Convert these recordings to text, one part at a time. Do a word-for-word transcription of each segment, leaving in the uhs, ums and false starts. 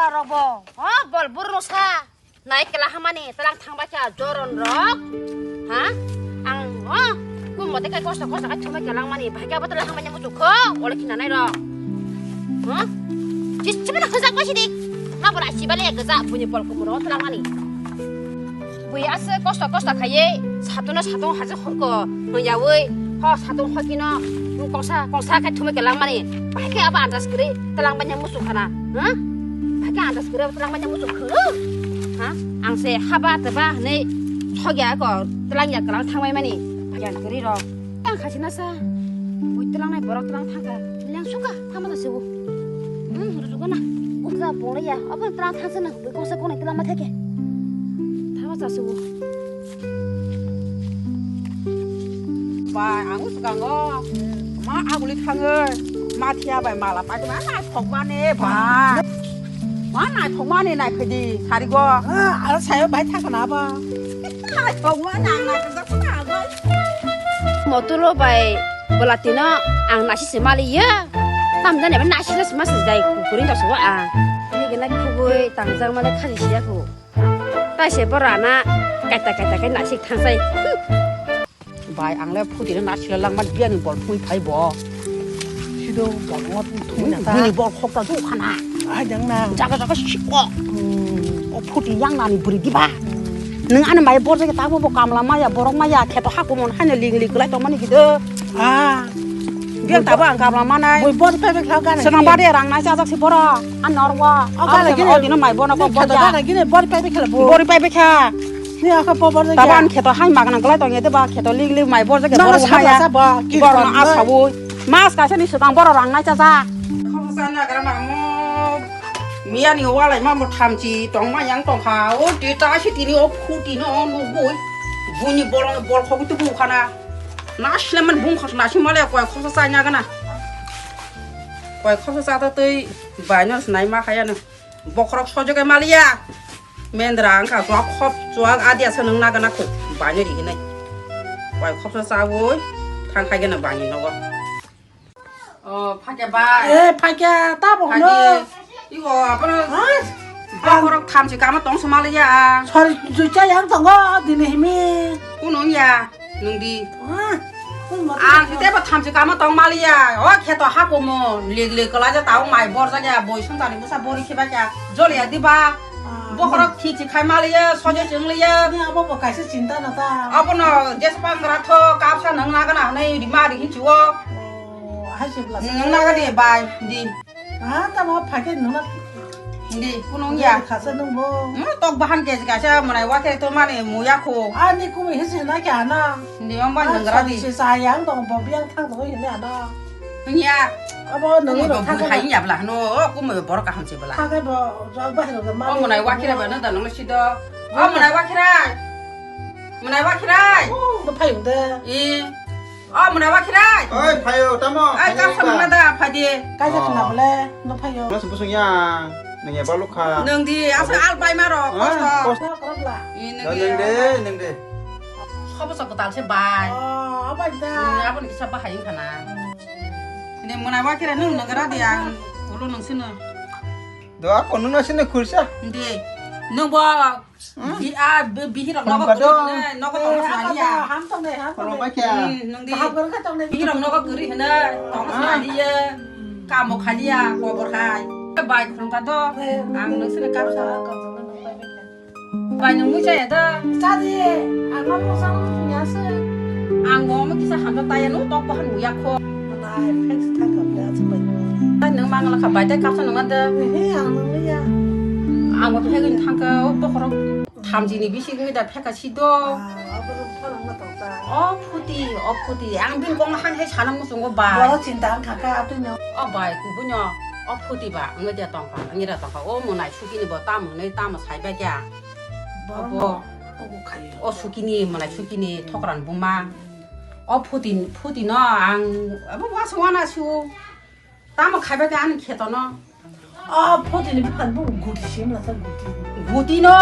Rok bo, ha, bol burung sa. Nai kela hamani, telang thangba kya joron rok. Ha? Ang, ha? Kum mote kai kosto kosto kai thumai kela mani, bhai kya botol hamani mutu kho, ole kina nai rok. Ha? Jis chimana khajak ko sidik. Ma bora sibale gaja, bunyi bol kumuro telang mani. Bui ase kosto kosto khaye, satungno satung haje horko, hwnyawi, ho satung hokino, kongsa, kongsa khe thumui khe langmani, bahai khe abo andas kwrwi, telang banya musu khana, ha? Bahai khe andas kwrwi abo telang banya musu khwlwk, ha? Ang se haba teba hwnwi sogya ko, telang ya kwlang thangbai mani, bahai kwrwi rok. Tang khachina sa. Bui twlangnai borok twlang thangkha. Leng suka, thangma ta sewo. Hmm, rujugo na. Ukha bongla ya. Abo twlang thangsa na. Bui kongsa kongnai twlang ma theke. Thangma ta sewo. Ba, ang suka ngo. Ma aguli thango. Ma thia bai mala pai ma na thok ma ne ba. Ma na thok ma ne nai phedi. Sari go. Ah, aro sayo bai thangkha na ba. Motulo bai bwlatino ang nasi se maliya. Tamjani bai nasi se masa jai kukurin da suwa ang. Ini gena khugui tangjak mane khaji siya ku. Tai se bora na kaita kaita kai nasi thangsai. Bai ang le phuti na nasi la langma biani bol thui phai bo. Sido bol ngot thui na ta. Bini bol khok ta ju khana. Ai jang na. Jaga jaga sikok. Hmm. O phuti yang nani bwrwi diba? Hmm. Nwng ani mai bor jagwi tamo bo kamla maya, borok maya, kheto hakumon haino ling ling kwlai tongmani gido. Ah. Biang tabo ang kamla manai. Bui bor pai bai khlao gana. Senang bari rang nai chajak si boro. An norwa. O gana gini. O dino mai bono ko bor. Gana gini bor pai bai khlao bo. Bor pai bai kha. Ni akha po bor jagwi. Tabo an kheto hai magna kwlai tongya de ba kheto ling ling mai bor jagwi borok maya. Borok no asawi. Mas kaisa ni swkang borok rang nai chacha. Khoroksa nagra mamo. Miya ni walai mamo thamchi tongma yang tongkha. O tita si tini o phuti no nugui. Buni bolong bol khogwi tubu khana. Nasle man bung khos nasi male koi khoroksa chai nagana. Koi khoroksa cha ta tei bai no snai ma khaya no. Bokhorok sojoge maliya. Mendra wngkha chuak khop chuak adia se nwng nagana khu baino ri hinai. Bai khopsa chawi thang khai gana bani nogo. O phakya bai. Eh, phakya ta bo no. Iwo abono. Bokhorok thamchi kama tong se maliya. Sori jucha yang tongo dini himi. Kuno ya. Nungdi. Ang tebo thamchi kama tong maliya. O kheto hakumo lig lig kala ja tao mai bor ja ya boi sung tani busa bori khiba kya. Joli ya diba. Bokhorok thik thik khai maliya, sojo chwng liya. Ni abo bo kaisa chinta na ta. Abono jespa ngra tho kapsa nang na gana nai di ma di hinchu o. Hai se bla. Nang na ga di bai di. Ah, tamo phai khe nungna. Hindi, kunung ya. Khasa nungbo. Hmm, tok bahan ke kaisa mwnai wa khe to mani muya kho. Ah, ni kumi hisi na kya na. Hindi, amba nungra di. Se sa yang dong bo biang thang dong hini ana. Hini ya. Abo nung ro thang hai ya bla no, kumi bor ka ham se bla. Thang bo jog ba ro ma. O mwnai wa khe ba na da nung si do. O mwnai wa khe. Mwnai wa khe. Bo phai de. I. O mwnai wa khirai. Oi, phaio, tamo? Ai, kap sa mwnai da, phai di. Kaisa khna bole, no phaio. Mas busung ya, nang ya baluk kha. Nang di, asa al bai ma ro, kosto. Kosto. Nang de, nang de. Khobo sok tal se bai. Oh, bai da. Abon kisa bahai khana. Ini mwnai wa khirai nang nagra di ang. Ulo nang sino. Do ako nuna sino khursa. Ndi. Nang bo Bi-, a, bi-, bihirok nogo kwrwi hwnwi, nogo tongna swnaliya. Ham tong de, ham tong de. Hmm, nwng di. Kaham kwrwi khe tong de. Bihirok nogo kwrwi hwnwi, tongna swnaliya. Kamo khaliya, kobor hai. Bai khulumkha do, ang nwng sini kapsa. Bai nwng mui chaya da. Cha di, ang no mung sang ya se. Ang bo mo kisa hamjak taya no tok bahan muya kho. Nai, fix thang kam da, chubai. Nwng mangala kha bai tei kapsa nwng da. He, ang nwng ya. Ang bo phegwi thangkha, o bokhorok. Thamjini bisingni da pheka si do. Ah, abo rok phano wngna tong ta. O phuti, o phuti. Ang bini kok no han hai sana muchungo bai. Boro chinta wngkha khe atwi no. O bai, kubui no. O phuti ba, wngwi de tongkha, wngwi de tongkha. O mwnai sukini bo tamo hwnwi tamo sai bai kha. Boro obo. Obo khai. O sukini, mwnai sukini, thokran buma. O phuti, phuti no ang, abo wa sung wana su. Tamo khaiba khe ani kheto no. O phuti ni buphan bu guti sim la sa guti. Guti no.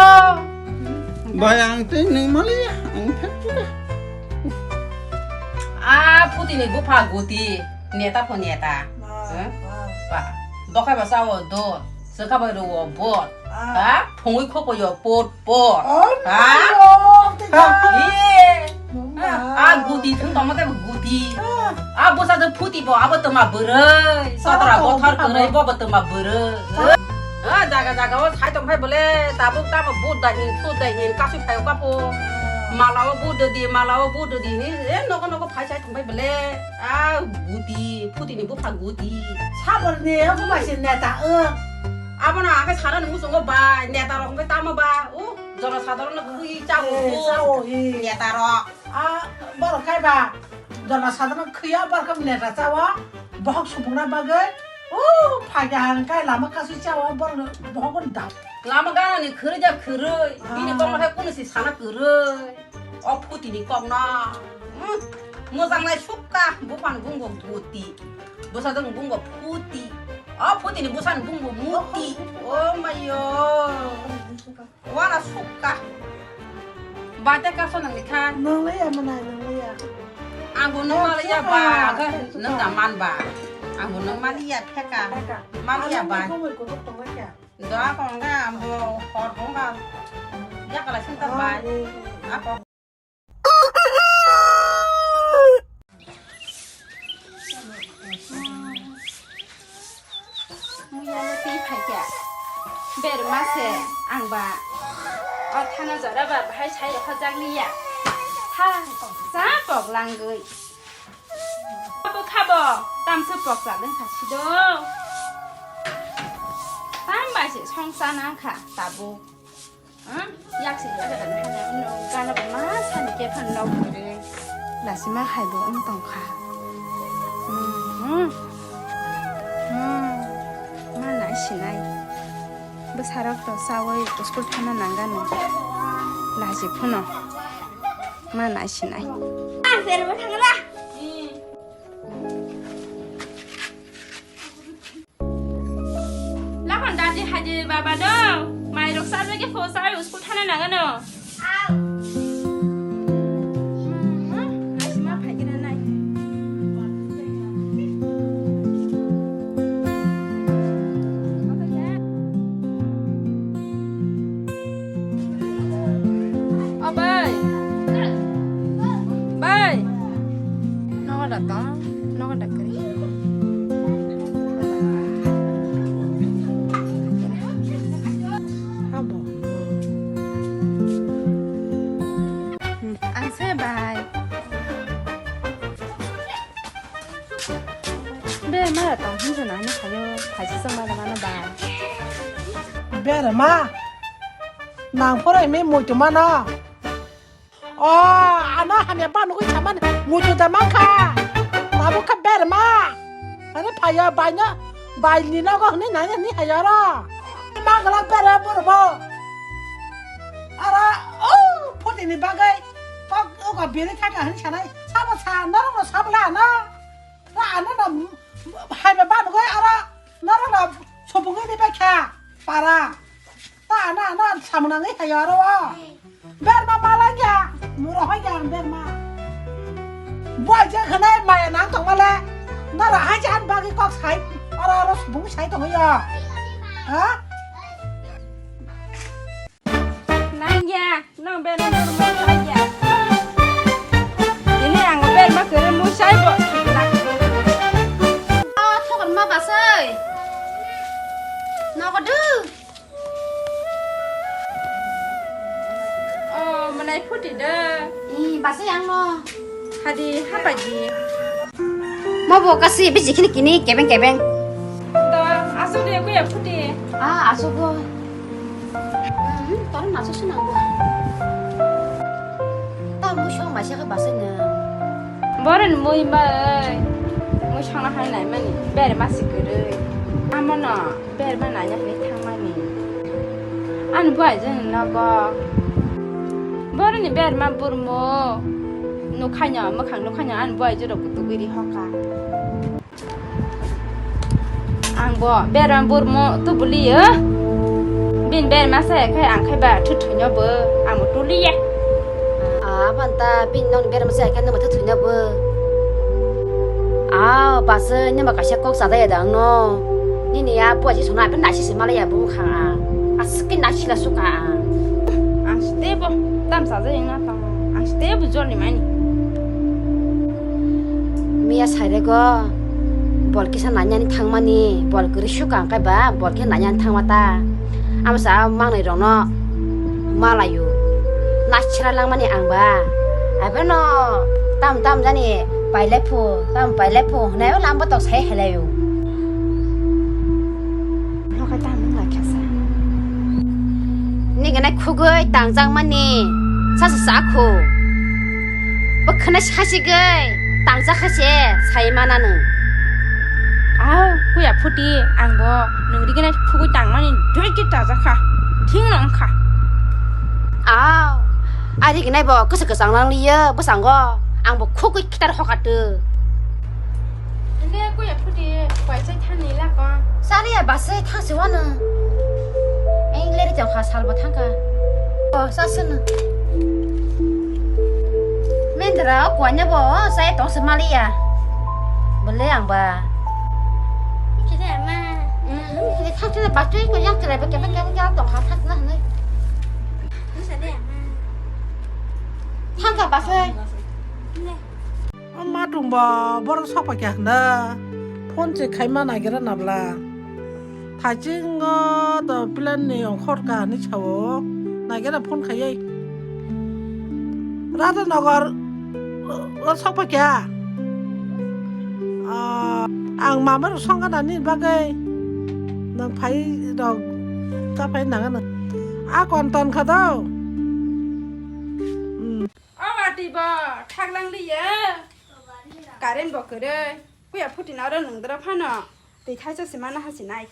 Bai ang tei nwng mali ang phek tu da. A phuti ni bupha guti neta pho neta. Ba, ba. Ba. Dokhai ba sao do. Swkha bai rwo bot. Ah. Ha? Phungwi khopo yo pot pot. Oh, ha? No, tei ha? Jang. Ye. Mama. Ah, ah, guti thung tongma tei guti. Ah. Ah, bwsa de phuti bo, abo tongma bwrwi. Sa sotra tong bothor tongma kwrwi bo. Bo, bo tongma bwrwi. Sa- Ah, jaga jaga o sai tong phai bole, tabuk tamo but da hin, thut da hin, kasu phai kapo. Ah. Mala o but di, mala o but di ni, eh, nogo nogo phai sai tong phai bole. Ah, guti, phuti ni bupha guti. Sabor ni, aku masih neta, eh. Abono ang khe sanani muchungo bai, neta rok hwnkhe tamo ba, uh, jono sadharon no khwi chao, eh, uh, chao, eh. Neta rok. Ah, borok khai ba, jono sadharon khwi ya, borok khai neta chao, bohok supungna bagwi, uh, phaikha hwnkhe lama kasui chao, borok no bohok no dap. Lama ganani khwrwi ja khwrwi, bini, ah, kokno khe kunu si sana kwrwi. O phuti ni kokno. Hmm. Mojang lai sukha, buphang bungbo buti. Bwsa dong bungbo phuti. O phuti ni bwsa ni bungbo muti. Oh my yo. Wana sukha. Bate kaso nang ni kha. Nang lai ya manai, nang lai ya. Ang bo nang lai ya ba, sukha. Nang da man ba. Ang bo nang mali ya pheka. Pheka. Mali ya ba. Ang bo kok tong lai ya. Doa kong ga ambo hor kong ga yakala sinta bai. Ako. Muya le pi phai kya. Ber mase ang ba. O thana jora ba bahai sai rokha jagli ya. Tha sa pok langwi. Abo khabo tamsa poksa lengkha sido. Tam bai se songsa nangkha tabuk. Hmm? Yak se yak se no gana ba ma sani ke phan no gure. Lasima hai bo wng tongkha. Hmm, hmm. Hmm. Ma nai sinai. Bwsarok to sawi school thana nangano. Laji phuno. Ma nai sinai. Ang serbo thangra. Lakhon dadi haji baba do. Mai rok sa jage pho sa school thana nangano. Naisima phaikena nai. O bai. Bai. Nogo da tong, nogo da kari. Abo. Ang se bai. Be mara tong hinjana ni khayo, khaji sa mara mana bai. Be ma. Nang phorai me muitu mana. O, ano hamya ba nugui saman muitu da mankha. Abo kha berma. Ani phaya baino, baini nogo hwnwi nani hwnwi haya oro. Ma gala bere borbo. Ara, o, phutini bagwi kok uga bini thaka hwnwi sanai. Sabo sa, norokno sabla ano. Ra ano no, haiba ba nugui aro norokno sobungwi ni baikha para. Ta ano ano samnangwi haya oro o. Berma malangya, muro hoyang berma. Buai je khane maya nang tongmale. Nora hajan bagi kok sai, oro oro bung sai tongyo. Ha? Nangya, nang berma muro nangya. Ini ang berma kere musai bo. Oh, thokon ma basai. Nokodu. Oh, manai phuti da. Ih, basa yang no. Hadi, hapa di. Mo bo kasi bisi kini kini kebeng kebeng. Da, asuk de kuya phuti. Ah, asuk go. Hmm, toron asuk suna go. Ta mu shong basa ka basa na. Boren mui mai. Mui shong na hai nai mani. Ber masi gurui. Amono. Berma nanya hinwi thangmani. Ani buai jani nogo. Boroni berma burmo. Nukhaino, mwkhang nukhaino ani buai jora kutugwi ri hoka. Ang bo berma burmo tubuliyo. Bin berma saya khai ang khai ba thuthuino bo. Ang bo tuliya. Ah, abanta bin nong berma saya khai nang thuthuino bo. Ah, basa nima kaisa kok sadaya dang no. Nini ya buaji sona ape nasi se malaya bu kha a. Asike nasi la suka a. Ang site bo tam sa je na tang. Ang site bo jor ni mani. Miya saire go bol kisa nanya ni thangmani, bol kiri suka ang kai ba, bol khe nanya ni thangma ta. Amo sa mangnai rokno malayo. Nasi chira langmani ang ba. Ape no tam tam jani pailai phu, tam pailai phu, hwnai o lambo tok sai helai o. Nokai tang nung lai khasa. Ni gana khugui tangjak mani sasa sa khu. Bo khana sasigui tangjak kha se sai mana nung. Au, kuya phuti, ang bo nung rigena khugui tang mani dui ki tangjak kha. Thing nong kha. Au, ari gnai bo kasa kasa nang liya, bo sango. Ang bo khugui kitar hokatu. Inde kuya phuti, kuai chai thani lako. Sari ya basai thang se wano. Eng leri jang kha salbo thangka. O sasana. Mendra o kuanya bo sai tong se mali ya. Bole ang ba. Kide ma. Hmm, ini thang se basai ko yang kere beke beke yang tong kha thang na ne. Thangka basai. O ma tung ba borok sok pai kha hwnda. Phone se khaima nagira nabla. Thaiching o do plan ni ongkhor ka hinwi sao. Nagira phone khaiwi. Radha Nagar o sok pai kha. Ah, ang mama rok song gana ni bagwi. Nang phai rok ta phai nang ano. A kon ton kha do. Hmm. O watwi bo thaklang liya. Current bo kwrwi. Kuya phuti na oro nung dora phano. Twi thaisa se mana hasi nai.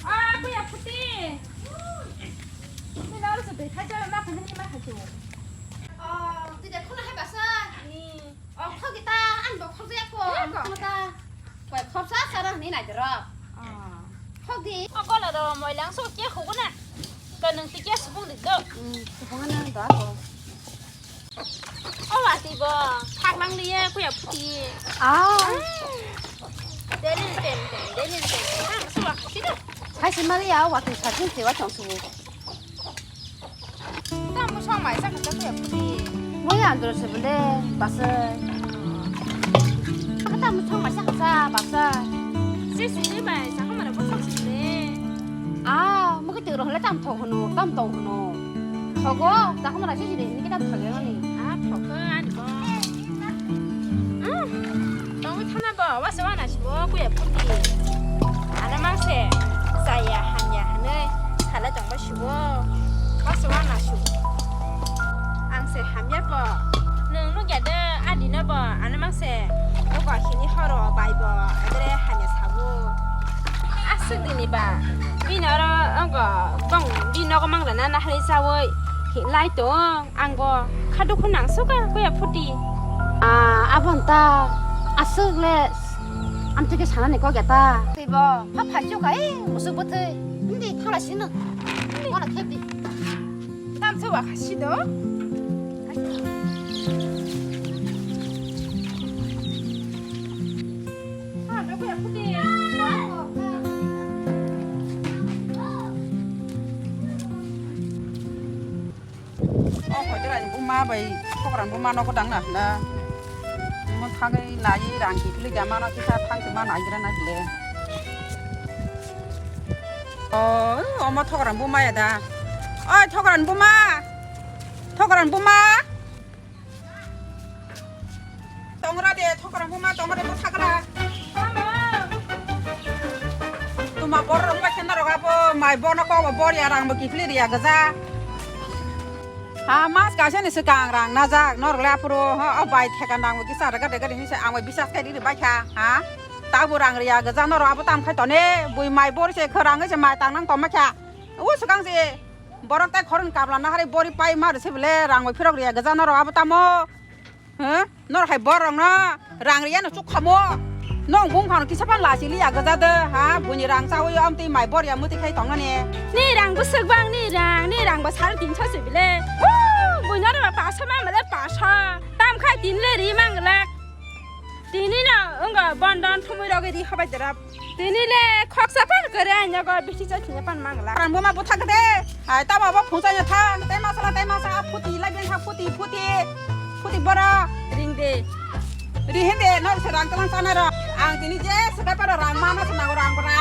Ah, kuya phuti. Ni nang se twi thaisa ma phano ni ma khachu. Oh, twi de khuna hai basa. Ni. Oh, khogita, an bo khogya ko. Khogta. Koi khobsa sarang ni nai doro. Ah. Khogdi. O gola do moilang so ke khogna. Ka nang ti ke subung di do. Hmm, subung na do ko. O watwi bo, thaklang liya, kuya phuti. Ah. Deni tem tem, deni tem tem. Tang suwa khasi do. Hai se mali ya, watwi sasin se wa chong subu. Tamo song mai sa khasa kuya phuti. Moi andro se bole, basai. Tamo song mai sa khasa, basai. Si si ni bai, sa khamara bo sok si le. Ah, mo ke tero hole tam thok hono, tam tong hono. Thogo, ta khamara si si de, ni ke tam thok ani. Ah, thok ani bo. Ah, tong thana bo, wa se wa na si bo, kuya phuti. Ana mang se, saya hanya hane, sala tong ba si bo. Wa se wa na si. Ang se hamya bo. Nung nugya de, adi na bo, ana mang se. Bo ba khini horo bai bo, adre hanya sabo. Aswk dini ba, bini oro wngkha bong bini nogo manglana naharwi chawi hinlai tong, ang bo kha dukhu nangsuka kuya phuti. Ah, aboni ta aswk le amtwike sanani kok ya ta. Tei bo pha phaichuk ai musuk bwthwi, hindi thangla sino, bono khebdi. Tamsa wa khasi do. O hoitorani buma bai, thokrani buma nogo dangna hwnna. Omo thangwi naiwi rang kiphilwi da mano kisa thangsi ma naigra nai le. O, omo thokrani buma ya da. Oi, thokrani buma. Thokrani buma. Tongra de, thokrani buma, tongra de, bwsakra. Tuma borok rok bai khe norok abo mai bono kok bo bor ya rang bo kiphilwi riya gwja. Ha, mas kaisa ni swkang rang najak norok le aphuru, ha, o bai theka nang bo kisa rega rega rini se ang bai bisas khai riri bai kha, ha. Tabuk rang riya gwja norok abo tam khai tone, bui mai bor se khwrang se mai tang nang tongma kha. O swkang se borok tai khoroknwi kapla naharwi bori pai ma rw se bele rang bai phirok riya gwja norok abo tamo. Huh? Nor hai borok no rang riya no chuk khamo. Nong bumphang kisa pan lachiliya gwja de, ha? Buini rang chawi amtwi mai borya muti khai tongnani. Ni rang bwswk bang, ni rang, ni rang ba sare tinso se bile. Huu, buino ba paso ma male paso. Tam khai tin le ri mang glak. Tini no wngkha bondon thumui rogwi ri hobai dera. Tini le khoksa pan kwrwi ang yago bisi cha thini pan mang glak. Rang buma butha kede. Ai tamo bo phunsa ya thang. Tei masala tei masa phuti lai ben ha phuti phuti. Phuti bora. Ring de. Ri hinde no se rang kalan sana ro. Ang tini je sekai para rang mana sana rang bora.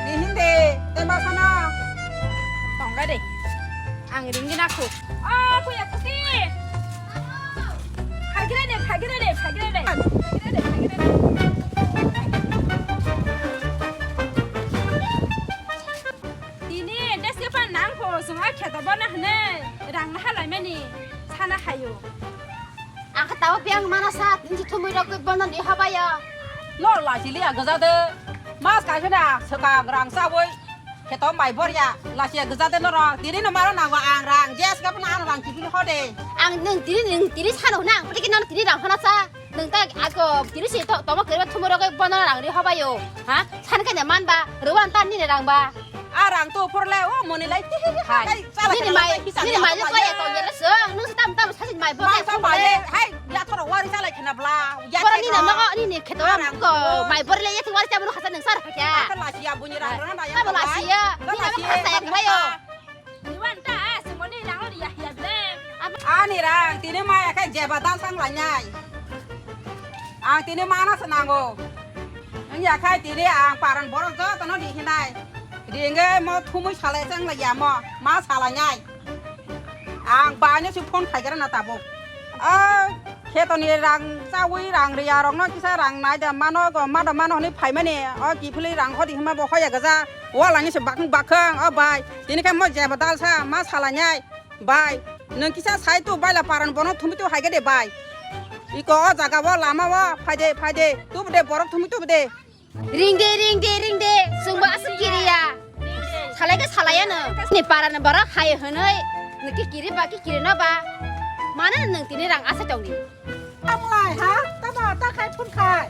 Ri hinde. Tei masana. Tongga de. Ang ring gina khu. Oh, kuya kuti. Phaigirane, phaigirane, phaigirane. Phaigirane, phaigirane. Tini deske pan nang pho, sung a kheto bona hne, rang na halai mani, sana hayo. Ang kha tabo biyang mana sa, tini thumui rok bono ni habayo. No lachiliya gwja de, mas kaisa na, swkang rang chabwi. Kheto mai borya, lachia gwja de norok, tini no maro nango ang rang, jes gapna ang rang kiphil hode. Ang nwng tini, nwng tini sano hwnna, ang pwtiki nono tini rang hwnna sa. Nwng ta ako tini si to, tomo kwrwi thumui rogwi bono rang ri hobayo. Ha? San khe ne man ba, rwan ta nini rang ba. A rang to phor le, o moni lai, hi, hi, hi, Hai. Hai, chala Nini khena mai, lai, hi, nini chala mai lai lai. Kaya to yere so, nwng si tam tam sa si mai bo. Mai sa mai le, hai, ya thoro wari chala khena bla, ya Bora thai nini no. Nogo, nini kheto Ah, am rang ko, to. Mai bor le ya thung wari chabu no khasa nwng sar kha kya. Ka lachia buni rang rang na ya. Ka lachia, buni rang khasa ya khayo. Niwan ta, ah, sumoni rang ri ya ya ble. Ani rang, tini ma ya khai jeba dal sang lai nai. Ang tini mana senango. Ang ya khai tini ang paran borok joto no di hinai. Ringe mo thumui salai sang lai ya mo, ma salai nai. Ang bani si phone khai gara na tabuk. Ah, khetoni rang chawi rang riya rok no kisa rang nai da mano go ma da mano hwnwi phai mani. O kiphilwi rang hodi hima bo hoya gaja. Wala ni se bakhung bakhung o bai. Tini khe mo jeba dal sa ma salai nai. Bai, nwng kisa sai tu baila paran bono thumwi tu hai khe de bai. Iko o jaga o lama o phai de phai de. Tubu de borok thumwi tubu de. Ring de, ring de, ring de, chwngbo aswk kiriya. Salai khe salaiya no. Ni para ni borok hai hwnwi, niki kiri ba ki kiri no ba. Mano nwng tini rang asai tongdi. Tamlai ha, tamo ta khai phun khai.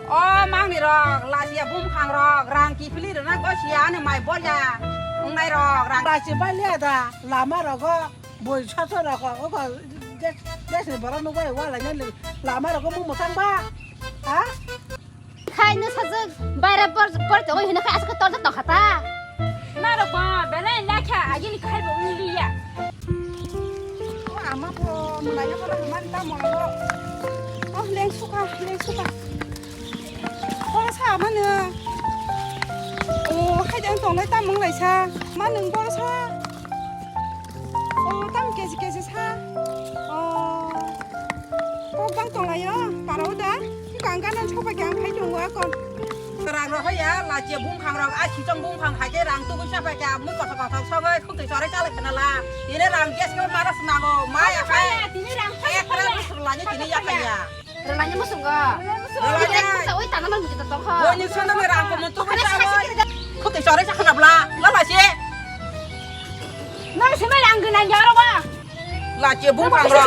O mangni rok, lasia bumkhang rok, rang kiphilwi rwna gosiya ani mai bolya. Wngnai rok, rang. Lachi balia da, lama rogo, boi soto rogo, ogo, des, des ni borok nugwi wala ni lama rogo mung mwchang ba. Ha? Khai no sajak, baira por, por tongwi hino khai aswk torjak tongkha ta. Narok ba, belai lakha, agini khai bo wng liya. O ama bo, mwlai no bono hwnmani ta molo. Oh, leng suka, leng suka. Boro sa ama no. O, hai jang tonglai ta mung lai sa. Ma nung boro sa. O, tam keji keji sa. O. Kok bang tonglaio, parao da? Kang ganan sobai khe ang phai tongo akon. Rang rohoya, lachi bumkhang rok, a sichong bumkhang hai khe rang tugui sapai khe, mui kothok kothok sogoi, khutui chore chalai khna la. Tini rang gas khe mara swnango, mai akhai. Tini rang phai Ek phai. Rang swnlani tini yakaya. Rwlani musungo. Rwlani. Tini khutsa oi tana man mujita tongkho. Boni swnamwi rang komo tugui sabai. Khutui chore chakhna bla, la lachi. Nang simi rang gwnang ya oro ba? Lachi bumkhang rok.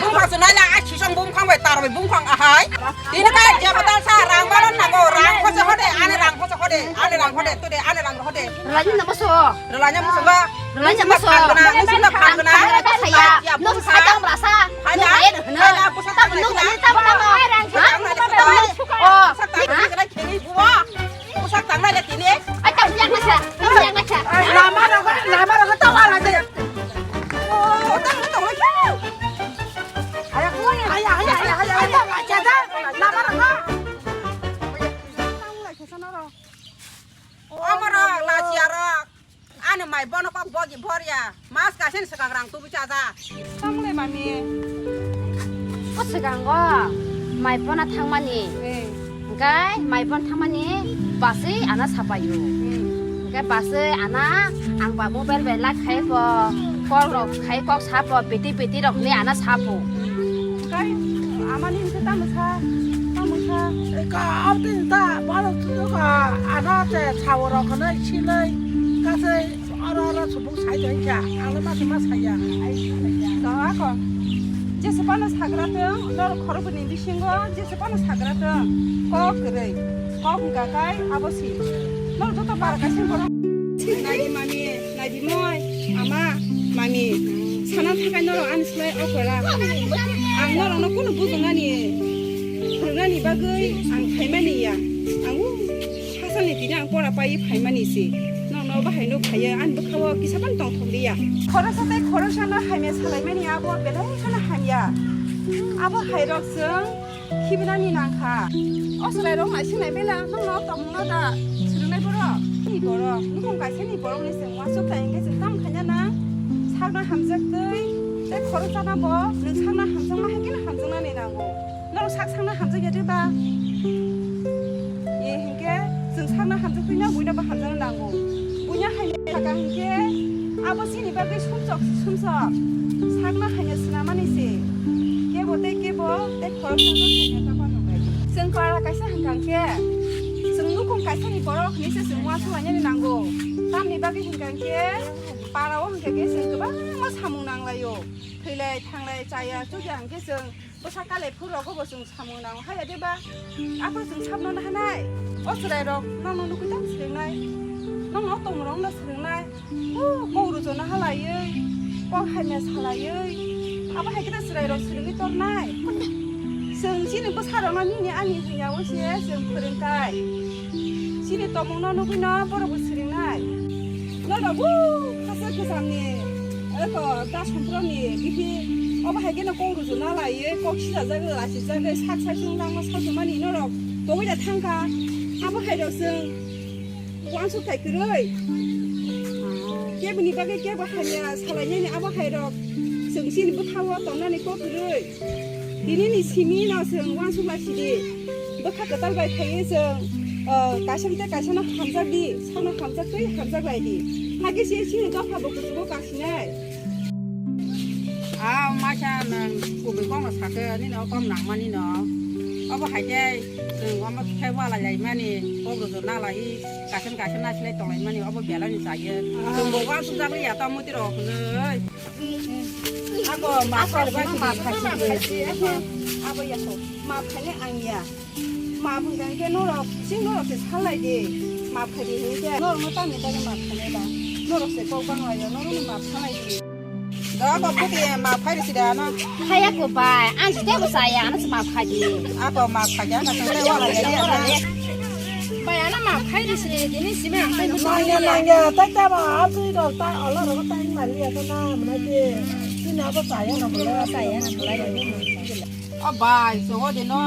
Bumkhang se nai la, a sisong bumkhang bai tar bai bumkhang ahai. Tini ka jaba ta sa rang baron na go, rang khose hode, ane rang khose hode, ane rang hode, tu de, ane rang hode. Rani na muso. Rani muso ba. Rani muso. Muso na phang na. Saya, nung saya rasa. Hai na. Hai na, busa ta nung ni ta ba. Oh. Busa ta na le tini. Ai, tam yang masa. Tam yang masa. Lama rogo, lama rogo ta wala de. Oh, tang tong lai kya? Aya, aya, aya, aya, aya, aya, aya, lama rok ha. Amara, lachi arok. Ani mai bono kok bogi boria. Mas kasin sekang rang tubu chaja. Tang le mami. O sekango mai bona thangmani. Eh. Hingke mai bon thangmani basui ana sapaio. Hmm. Hingke basui ana ang ba mobile bai lak khai po, call rok khai kok sa po, beti beti rok ni ana sa po. Hingke amani hingke tamo sa, tamo sa. Ka abdi ta balo tu ka ana te sawo rok no sinai kasai oro oro subung sai jai ja, ang le ma se ma sai ya. To ako. Jesa phano sagra tong, norok khorokbini bisingo jesa phano sagra tong, kok kwrwi, kok wngka kai abo si. Norok joto para kaisa borok. Nadi mami, nadi moi, ama, mami, sana thakai norok ani slai okora. Ang norokno kunu bujungnani, phwrwngnani bagwi ang phaimani ya. Ang Hasalni tini ang pora paiwi phaimani se. Nono bahai no phaiya, ani bwkhao kisa phano tongthok liya. Khoroksa tei khoroksano hamya salaimani abo belai kheno hamya. Abo hairok chwng khibinani nangkha. O chwrairok naising nai bela, nono tongmungno da swrwngnai borok. Ni borok, nukhung kaisani borokni chwng uansuk kha hwnkhe chwng tamo khaina nang? Sakno hamjak twi tei khoroksano bo nwng sakno hamjakma hai kheno hamjaknani nango. Norok sak sakno hamjakya de ba? E hinkhe chwng sakno hamjak twi no buino bo hamjakna nango. Buino hamya saka hinkhe abo chini bagwi sumsok sumsok sakno hamya swnamani se. Kebo tei kebo tei khoroksa no hamya tapa nuknai. Chwng para kaisa hwnkha hinkhe chwng nukhung kaisani borok hinwi se chwng uansuk lainani nango. Tamni bagwi hwnkha hinkhe para o hwnkha khe chwng kwbangma samung nanglaio. Thwilai thanglai chaya chukya hinkhe chwng Bwsa kalai phuru rogo bo chwng samung nang haya de ba? Aphuru chwng sabno na hanai. O chwrai rok nokno nukui tang swrwngnai. Nokno tong rok no swrwngnai. O kok rujona halaiwi, kok hamya salaiwi. Abo hai khe ta chwrai rok swrwngwi tornai. Chwng chini bwsa rok no nini ani hwnyaui se chwng phwrwngkhai. Chini tongmung no nugui no borok bo swrwngnai. Norok bo khasa kwcham ni, eko, da sompro ni bithi, obo hai kheno kok rujuna lai, kok sijajak, lasijak, sak sai sung langma sajumani norok tongwi da thangkha. Abo hai rok chwng uansuk thai kwrwi. Keboni bagwi kebo hamya salainani abo hai rok chwng chini bwkhao tongnani kok kwrwi. Tini ni simi no chwng uansuk lai sidi. Bwkha kwtal bai phaiwi chwng, o, kaisa tei kaisa no hamjak di, sakno hamjak twi hamjak lai di. Hakhe se chini dopha bo kuchugo kasinai. A masa nang kubui kok no sakhe, nini o kok nangmani no. Obo hai khe chwng omo khe walai lai mani, kok rwjak na lai, kaisa kaisa na silai tong lai mani, obo belai ni chaya. Chwng bo uansuk jak ya ta muti rok hwnwi. Ako map khairok no map khairok. Abo yako map khaini ang ya. Map hwnkha hwnkhe norok sing norok se salai di. Map khaidi hwnkhe norok no tamni bagwi map khainai ba? Norok se kok banglaio, norok no map salai di. Da ko phuti map khairi sida no. Khaya ko bai, ang tei bo saya, ano se map khaidi. Ako map khaidi, ano se wala ya ya. Bai, ano map khairi sida, dini simi ang tei bo saya. Nangya, nangya, tai ta ba, abdi dol ta, ola ro ta ing mali ya to na, mana di. Sini apa saya na boleh, saya na boleh. O bai, so o de no,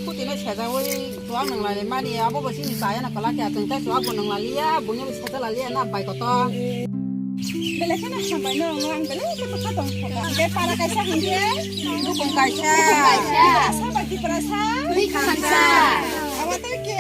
phuti no sejawi, so ang nang lai mani, abo bo sini saya na kala kya, teng tai so abo nang lai ya, bunya bi seja lai ya, na bai koto. Belai kheno hambai no, ang belai khe bwkha tong thaka. Be para kaisa hwnkhe? Nukhung kaisa. Nukhung kaisa. Asa bai Tiprasa? Tiprasa. Abo tei ke?